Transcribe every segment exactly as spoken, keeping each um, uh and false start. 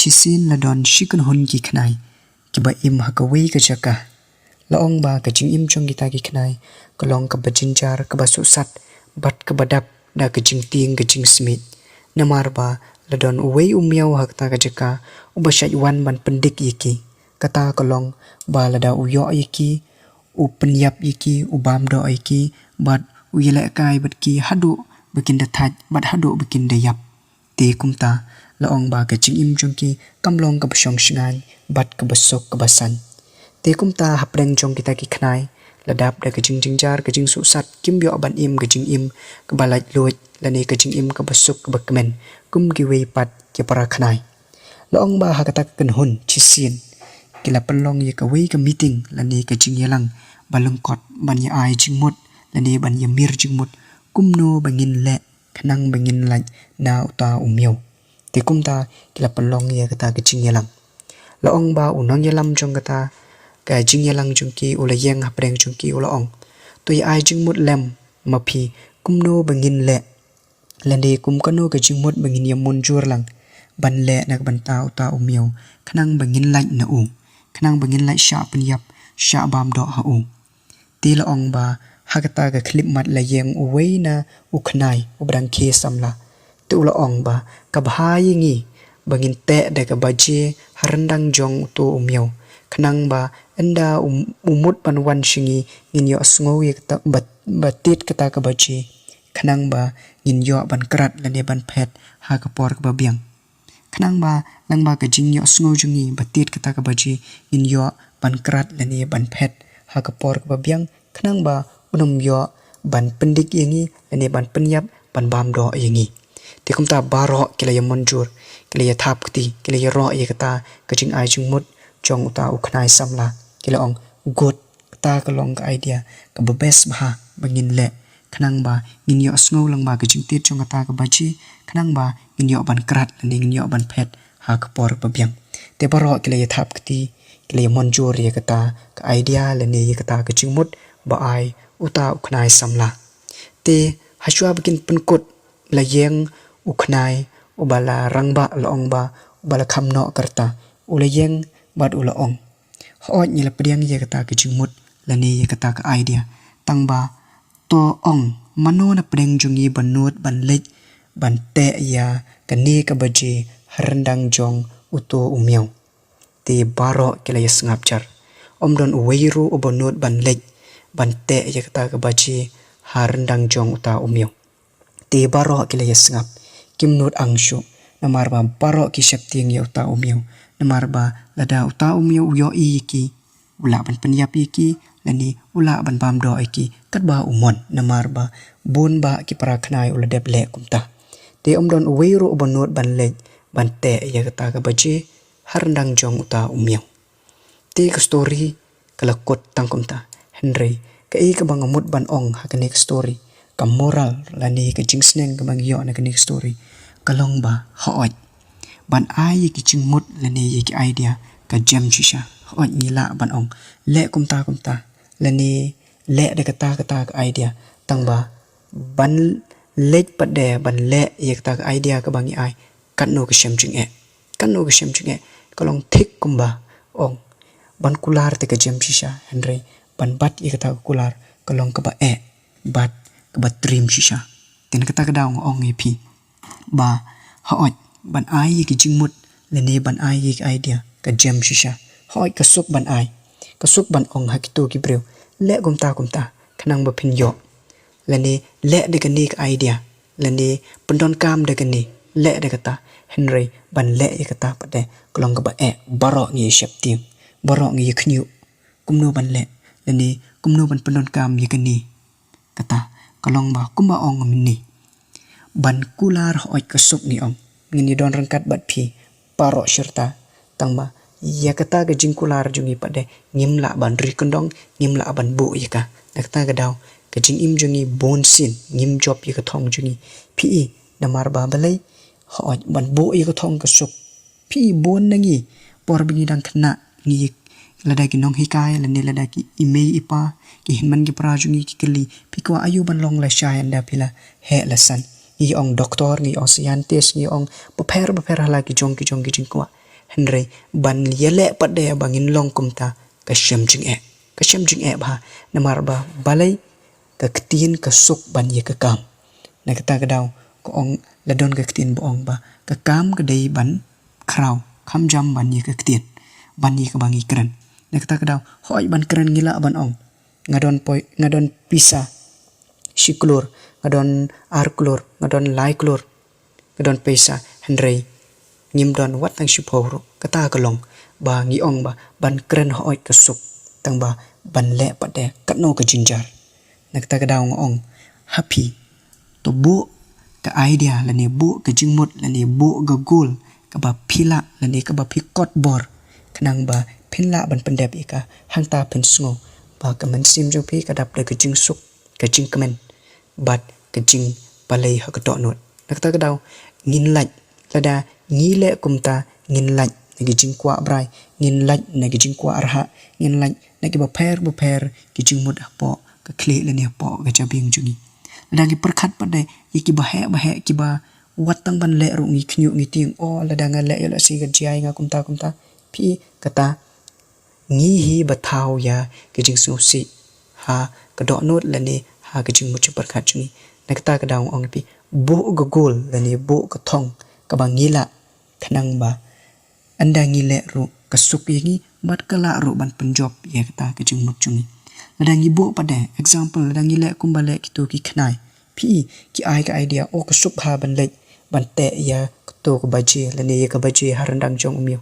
Shisien la don shi kynhun ki khnai kiba im ha kawei ka jaka. La ong ba ka jingim jong kita ki khnai ka long kaba jynjar, kaba suhsat bad kaba dap da ka jingtieng ka jingsmit. Namar ba la don uwei u miaw ha kata ka jaka uba shait wan ban pyndik ïa ki. Kata ka long ba lada u ïoh ïa ki, u pynïap ïa ki, u bam doh ïa ki, bad u ïalehkai bad ki haduh ba kin da thait bad haduh ba kin da ïap. Te kumta la ong ba ka jingim jong ki kam long kaba shong shngaiñ bad kaba suk kaba saiñ. Te kumta hapdeng jong kita ki khnai la dap da ka jingjynjar, ka jingsuhsat, kim ïoh ban im ka jingim kaba laitluid lane ka jingim kaba suk kaba kmen kum kiwei pat ki para khnai. La ong ba ha kata ka kynhun shisien ki la pynlong ïa kawei ka meeting lane ka jingïalang ba lyngkot ban ïa ai jingmut lane ban ïa mir jingmut kumno ba ngin leh khnang ba ngin lait na uta u miaw. Te kumta ki la pynlong ïa kata ka jingïalang. La ong ba u nongïalam jong kata ka jingïalang jong ki u la ïeng hapdeng jong ki, u la ong, to ïa ai jingmut lem ma phi kumno ba ngin leh lane kum kano ka jingmut ba ngin ïa mynjur lang ban leh na ka bynta uta u miaw khnang ba ngin lait na u, khnang ba ngin lait shah pynïap, shah bam doh ha u. Te la ong ba ha kata ka khyllipmat la ïeng uwei na u khnai uba dang khie samla. Te u la ong ba ka bha ïa ngi ba ngin teh da ka baje ha ryndang jong uto u miaw khnang ba ynda u, u mut ban wan sha ngi, ngin ïohsngew ïa kata ba, ba tied kata ka baje khnang ba ngin ïoh ban krat lane ban phet ha ka por kaba biang. Khnang ba lyngba ka jingïohsngew jong ngi ba tied kata ka baje ngin ïoh ban krat lane ban phet ha ka por kaba biang, khnang ba un ym ïoh ban pyndik ïa ngi lane ban pynïap, ban bam doh ïa ngi. Te kumta baroh ki la ïa mynjur, ki la ïa thap kti, ki la ïa roh ïa kata ka jingai jingmut jong uta u khnai samla. Ki la ong, good, kata ka long ka idea kaba best bha ba ngin leh khnang ba ngin ïohsngew lyngba ka jingtied jong kata ka baje khnang ba ngin ïoh ban krat lane ngin ïoh ban phet ha ka por ba biang. Te baroh ki la ïa thap kti, ki la ïa mynjur ïa kata ka idea lane ïa kata ka jingmut ba ai uta u khnai samla. Te hashwa ba kin pynkut la ïeng u khnai uba la rangbah, la ong ba uba la kham noh ka rta, u la ïeng bad u la ong, hooid ngi la pdiang ïa kata ka jingmut lane ïa kata ka idea. Tang ba to ong, mano na pdeng jong ngi ba nud ban leit ban teh ïa kane ka baje ha ryndang jong uto u miaw? Te baroh ki la ïa sngap jar. Ym don uwei ruh uba nud ban leit ban teh ïa kata ka baje ha ryndang jong uta u miaw. Te baroh ki la ïa sngap, kim nud ang shuh, namar ba baroh ki sheptieng ïa uta u miaw. Namar ba lada uta u miaw u ïohi ïa ki, u lah ban pynïap ïa ki lane u lah ban bam doh ïa ki katba u mon, namar ba bun bah ki para khnai u la dep leh kumta. Te ym don uwei ruh uba nud ban leit ban teh ïa kata ka baje ha ryndang jong uta u miaw. Te ka story ka la kut tang kumta. Hynrei kaei kaba nga mut ban ong ha kane ka story, ka moral lane ka jingsneng kaba ngi ïoh na kane ka story, ka long ba hooid ban ai ïa ki jingmut lane ïa ki idea ka jem shisha. Hooid ngi lah ban ong, leh kumta kumta lane leh da kata kata ka idea. Tang ba ban leit pat de ban leh ïa kata ka idea kaba ngi ai, katno ka shem jingeh. Katno ka shem jingeh. Ka long thik kumba ong, ban kular te ka jem shisha, hynrei ban bat ïa kata ka kular ka long kaba eh bad kaba trim shisha. Te na kata ka daw nga ong ïa phi ba hooid ban ai ïa ki jingmut lane ban ai ïa ki idea ka jem shisha. Hooid ka suk ban ai, ka suk ban ong ha kito ki briew, leh kumta kumta khnang ba phin ïoh, lane leh da kane ka idea, lane pyndonkam da kane, leh da kata. Hynrei ban leh ïa kata pat de ka long kaba eh. Baroh ngi ïa sheptieng, baroh ngi ïa khñiuh kumno ban leh lane kumno ban pyndonkam ïa kane. Kata ka long ba kumba ong mynne, ban kular hooid ka suk ngi ong, ngin ïa don ryngkat bad phi baroh shi rta. Tang ba ïa kata ka jingkular jong ngi pat de ngim lah ban ri kyndong, ngim lah ban buh ïa ka. Na kata ka daw ka jingim jong ngi bun sien ngim jop ïa ka thong jong ngi. Phi i namar ba balei? Hooid ban buh ïa ka thong ka suk. Phi i bun na ngi por ba ngi dang khynnah, ngi lada ki nonghikai lane lada ki i mei i pa, ki hynmen ki para jong ngi ki kylli, phi kwah aïu ban long lashai ynda phi la heh la san? Ngi ong doktor, ngi ong scientist, ngi ong bapher bapher ha la ki jong ki jong ki jingkwah. Hynrei ban ïaleh pat de ba ngin long kumta, ka shem jingeh. Ka shem jingeh bha, namar ba balei? Ka ktien ka suk ban ïa ka kam. Na kata ka daw, ka ong, la don ka ktien ba ong ba ka kam ka dei ban khraw, kham jam ban ïa ka ktien, ban ïa kaba ngi kren. Na kata ka daw, hooid ban kren ngi lah ban ong, nga don poi-, nga don pisa shi klur, nga don ar klur, nga don lai klur, nga don pisa, hynrei ngim don wat tang shiphew ruh. Kata ka long ba ngi ong ba ban kren hooid ka suk, tang ba ban leh pat de katno ka jynjar. Na kata ka daw nga ong ha phi, to buh ka idea lane buh ka jingmut lane buh ka goal kaba phi lah lane kaba phi kot bor, khnang ba phin lah ban pyndep ïa ka. Hangta phin sngew ba ka mynsiem jong phi ka dap da ka jingsuk, ka jingkmen bad ka jingpalei ha ka dohnud. Na kata ka daw, ngin lait, lada ngi leh kumta, ngin lait na ki jingkwah brai, ngin lait na ki jingkwah arhah, ngin lait na ki bapher bapher ki jingmut hapoh ka khlieh lane hapoh ka jabieng jong ngi. Lada ngi pyrkhat pat de ïa kiba heh ba heh, kiba wat tang ban leh ruh ngi khñiuh ngi tieng, o lada nga leh ïa lehse ka jia ïa nga kumta kumta. Phi, kata ngi hi ba thaw ïa ka jingsngewsih ha ka dohnud lane ha ka jingmut jingpyrkhat jong ngi. Na kata ka daw nga ong ïa phi, buh ka goal lane buh ka thong kaba ngi lah, khnang ba ynda ngi leh ruh ka suk ïa ngi bad ka lah ruh ban pynjop ïa kata ka jingmut jong ngi. Lada ngi buh pat de example, lada ngi leh kumba leh kito ki khnai, phi, ki ai ka idea, o ka suk bha ban leit ban teh ïa kato ka baje lane ïa ka baje ha ryndang jong u miew.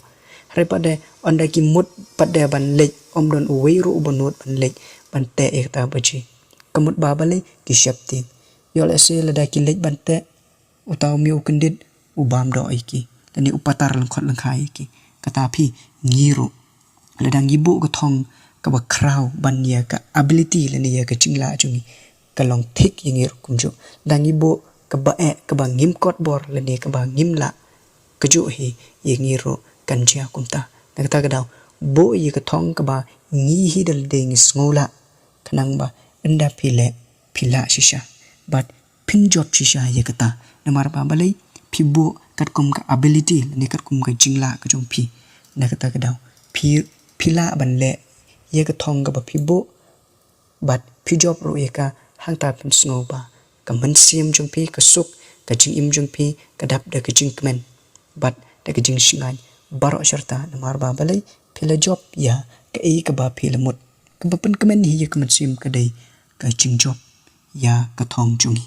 Hynrei pat de ynda ki mut pat de ban leit, ym don uwei ruh uba nud ban leit ban teh ïa kata baje. Ka mut ba balei? Ki sheptieng. Ïoh lehse lada ki leit ban teh, uta u miew u kyndit u bam doh ïa ki lane u patar lyngkhot lyngkhai ïa ki. Kata phi, ngi ruh, lada ngi buh ka thong kaba khraw ban ïa ka ability lane ïa ka jinglah jong ngi, ka long thik ïa ngi ruh kumjuh. Lada ngi buh kaba eh, kaba ngim kot bor lane kaba ngim lah, kajuh hi ïa ngi ruh kan jia kumta. Na kata ka daw, buh ïa ka thong kaba ngi hi da lade ngi sngew lah, khnang ba ynda phi leh, phi lah shisha bad phin jop shisha ïa kata. Namar ba balei? Phi buh katkum ka ability lane katkum ka jinglah ka jong phi. Na kata ka daw, phi, phi lah ban leh ïa ka thong kaba phi buh bad phi jop ruh ïa ka. Hangta phin sngew ba ka mynsiem jong phi ka suk, ka jingim jong phi ka dap da ka jingkmen bad da ka jingshngaiñ baroh sharta. Namar ba balei? Phi la jop ïa kaei kaba phi la mut, kaba pynkmen hi ïa ka mynsiem ka dei ka jingjop ïa ka thong jong ngi.